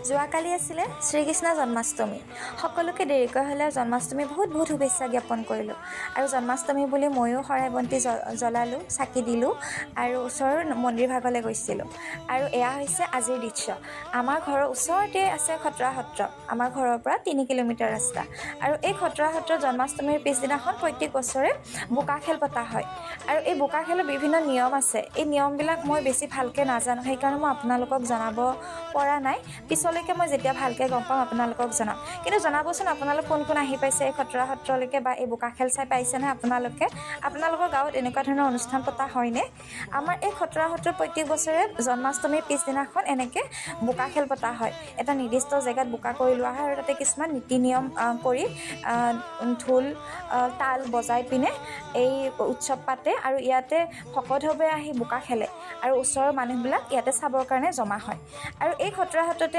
যোৱাকালি আছিলে শ্ৰীকৃষ্ণ জন্মাষ্টমী। সকলোকে দেৰিকৈ হ'লেও জন্মাষ্টমী বহুত বহুত শুভেচ্ছা জ্ঞাপন কৰিলোঁ। আৰু জন্মাষ্টমী বুলি ময়ো শৰাই বন্তি জ্বলালোঁ, চাকি দিলোঁ আৰু ওচৰৰ মন্দিৰ ভাগলৈ গৈছিলোঁ। আৰু এয়া হৈছে আজিৰ দৃশ্য। আমাৰ ঘৰৰ ওচৰতে আছে খটৰা সত্ৰ। আমাৰ ঘৰৰ পৰা 3 কিলোমিটাৰ ৰাস্তা। আৰু এই খটৰা সত্ৰ জন্মাষ্টমীৰ পিছদিনাখন প্ৰত্যেক বছৰে বোকা খেল পতা হয়। আৰু এই বোকা খেলৰ বিভিন্ন নিয়ম আছে। এই নিয়মবিলাক মই বেছি ভালকৈ নাজানো, সেইকাৰণে মই আপোনালোকক জনাব পৰা নাই। পিছলৈকে মই যেতিয়া ভালকৈ গম পাম আপোনালোকক জনাম। কিন্তু জনাবচোন আপোনালোক কোন কোন আহি পাইছে এই খটৰা সত্ৰলৈকে বা এই বোকা খেল চাই পাইছেনে আপোনালোকে? আপোনালোকৰ গাঁৱত এনেকুৱা ধৰণৰ অনুষ্ঠান পতা হয়নে? আমাৰ এই খটৰা সত্ৰত প্ৰত্যেক বছৰে জন্মাষ্টমীৰ পিছদিনাখন এনেকৈ বোকা খেল পতা হয়। এটা নিৰ্দিষ্ট জেগাত বোকা কৰি লোৱা হয় আৰু তাতে কিছুমান নীতি নিয়ম কৰি ঢোল তাল বজাই পিনে এই উৎসৱ পাতে। আৰু ইয়াতে ভকতসৱে আহি বোকা খেলে আৰু ওচৰৰ মানুহবিলাক ইয়াতে চাবৰ কাৰণে জমা হয়। আৰু এই খটৰা সত্ৰতে